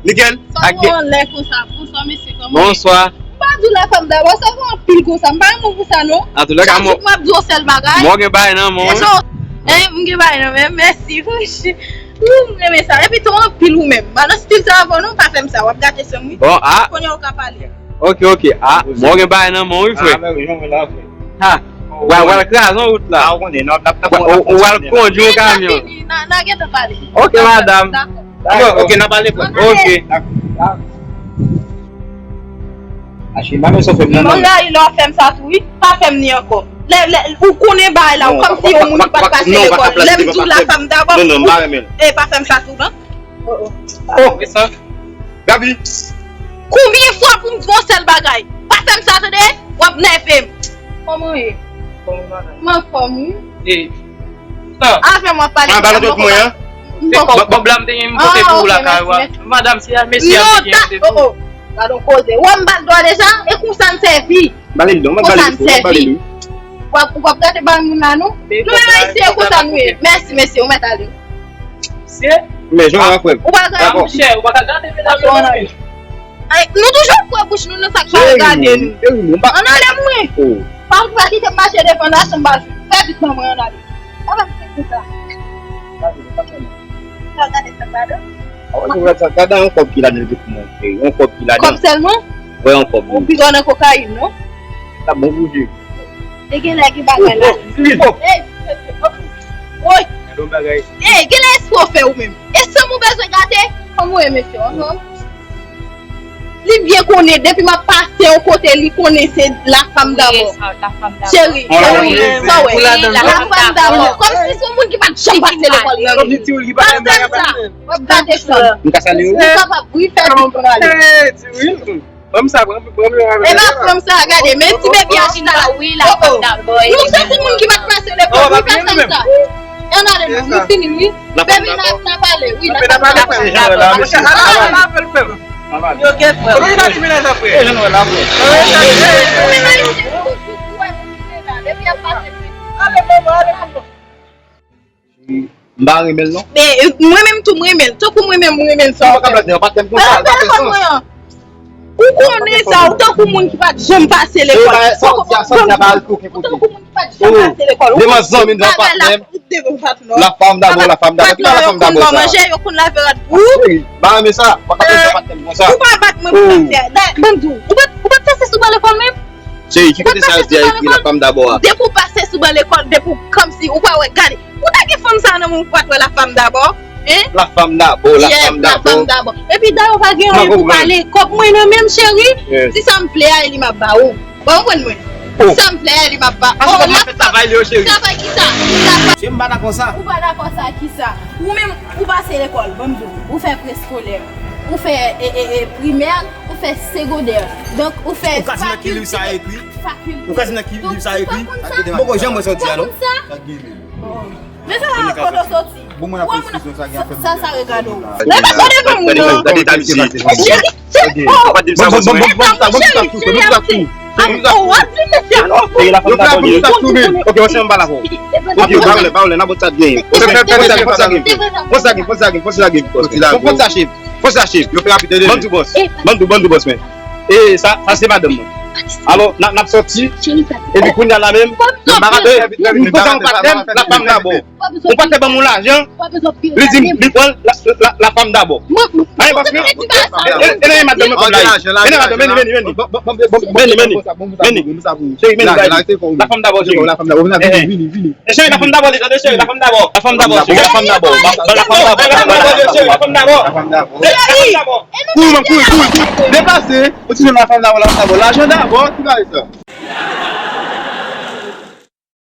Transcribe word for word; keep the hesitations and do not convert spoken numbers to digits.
Nickel. Sa gen anlè konsa, bonswa mesye, kòman w ye? Bonswa. M pa di w la femme d'abord, sa gen anpil konsa, m pa renmen w pou sa non. Antouka, chak jou m ap di w yon sèl bagay. Mwen gen bagay nan men w. Hein, m gen bagay nan men m, mèsi. Wouch, m renmen sa. Epi tou anpil ou menm. Ba nan stil sa avè w non, pa fè m sa, w ap gate san m wi. Bon, ah. Kounye a w ka pale. Ok, ok. Ah, mwen gen bagay nan men w wi, frè. Ah, men wi, non, men la, frè. Ha. Ou al, ou al kraze yon wout la. Ah, ou konnen, non, n ap, n ap, ou, ou al kondui yon kamyon. N a, n a gentan pale. Ok, madam. Dakò. Dakò, ok, n a pale, frè. Ok. Dakò. Achi, m pa men sa w fè m nan, non. M rayi lè w ap fè m sa tou, wi. Pa fè m ni ankò. Lè, lè, ou konnen bagay la, ou kòmsi yon moun ki pa t pase lekòl. Lè m di w la femme d'abord, non, non, m pa renmen l. E pa fè m sa tou, non. Oh, oh. Oh, Gaby. Konbyen fwa pou m di w yon sèl bagay? Pa fè m sa, tande? W ap nève m. Kòman w ye? Kòman bagay? M anfòm, wi. E, sa. Avè m w ap pale. An, pale tout mwen, an. M poko. Bon, bon, la m te gen m pote pou ou lakay ou a. Madam, se a mesye a te gen te tou. Oh, oh. Gadon koze. Wè m bat dwa deja? E konsa n sèvi. Bale l non, m ap bale l tou, m ap bale l wi. W ap, w ap gate bay moun la non. Nou menm ayisyen e konsa nou ye. Mèsi mesye, ou mèt ale. Mesye. Men jan w a frè m. Ou pa ka, monchè, ou pa ka gade medam yo non. Ay, nou toujou ap fè bouch nou nan sa k pa regade nou. Ann ale mwen. Pa, pa kite m mache devan la, chanm pa fè vit manman ann ale. Papa m se konsa. Sa gade sa ladan. Ah, ou wè sa, gade yon kòb ki ladan l pou mwen. Yon kòb ki ladan. Kòb sèlman? Wè yon kòb. Ou pi gwo nan kokayin, non? Sa bon pou je. E genlè gen bagay la. Oh, oh, oh. Ey, mesye, oh. Woy. Gade yon bagay. Ey, genlè espre w fè ou menm. E san m ou bezwen gate? Kòman w ye, mesye? Anhan. Li byen konnen, depi m ap pase yon kote, li konnen se la femme d'abord. Cheri, cheri, sa w wè? La femme d'abord. Kòmsi se yon moun ki pa t janm pase lekòl nan vi. Pa fè m sa. W ap gade sa. M ka salye w? Ou kapab, wi, fè vit pou n ale. Ban m sa, ban m, ban m yon avè. E pa pran m sa, gade, men ti bebe a chita la, wi, la femme d'abord. Nou se ti moun ki pa t pase lekòl, wi, pa fè m sa. Ann ale non, nou fini, wi. Baby, n a, n a pale, wi, n a pale. Yo gen frè. Kote w ta di menaj apre? Depi ap pase. M pa renmen l non. Men, euh, mwen menm tou, mwen renmen l. Tankou mwen menm, mwen renmen l, sa w ap fè. Ou konnen sa, ou tankou moun ki pa t janm pase lekòl. Ou tankou moun ki pa t janm pase lekòl. Ou konnen bagay la, ou devan patnè w. La femme d'abord, la femme d'abord. Ki pa la femme d'abord sa? Yo konn manje, yo konn lave rad pou ou. Cheri, m pa renmen sa. Ou pa bat mwen pou sa m fè. Ban m di w, ou pa t, ou pa t pase sou ban lekòl menm? Cheri, ki kote sa yo di a ekri la femme d'abord a? Depi w pase sou ban lekòl, depi w kòmsi, ou pa wè, gade. Ou ta gen fanm sa nan men w, ou pa t wè la femme d'abord, hein? La femme d'abord, la femme d'abord. Epi dayè w pa gen anyen pou pale. Kòb mwen nan men m, cheri. Si sa m vle a, e li m ap ba ou. Ou konprann mwen? Sa m vle a, e li m ap ba ou. Travay kisa? Travay. Cheri, m pa dakò sa. Ou pa dakò sa kisa? Ou menm, ou pase lekòl, ban m di w. Ou fè preskolè, ou fè, e, e, e, primè, ou fè segondè. Donk, ou fè fakilte. Ou ka di nan ki liv sa ekri? Ou ka di nan ki liv sa ekri? M poko janm wè sa w di a non. Sa k gen menm? Men sa a kote w soti? Bon, mwen ap esplize w sa gen afè m. Sa, sa regade w. Lè pa gade pou moun nan. Gade ta misye. Cheri, cheri, oh. Bon, bon, bon, bon, bon, sa, bon, sa, tout, bon, sa, tout. Yo fè la femme d'abord li ye. Ok, wè se yon bal avè w. Ok, ba w lè, ba w lè, nan bòt sa t genyen. Fò sa gen, fò sa gen, fò sa gen, fò sa gen, fò sa gen. Fò sa gen, fò sa gen. Yo fè rapid, tande. Ban m di w, bòs. Ban m di w, ban m di w, bòs, men. E sa, sa se madanm mwen. Alò, n a, n ap sòti, epi kounye a la menm, m pa ka te, m poze yon patnè m, la femme d'abord. Yon patnè ban m yon lajan, li di m, li pran la, la, la femme d'abord. Anyen, paske, e, e, e, e, madanm mwen kòb la ye. Vini, madanm, vini, vini, vini. Vini, vini. Vini. Cheri, vini, la femme d'abord, cheri. Vini, vini, vini. E cheri, la femme d'abord, li tande, cheri, la femme d'abord. La femme d'abord, cheri, la femme d'abord. La femme d'abord, la femme d'abord, cheri, la femme d'abord. La femme d'abord. Kouri, man, kouri, kouri, kouri. Deplase. Ou ti jwenn la femme d'abord, la femme d'abord. Lajan d'abord, ki bagay sa?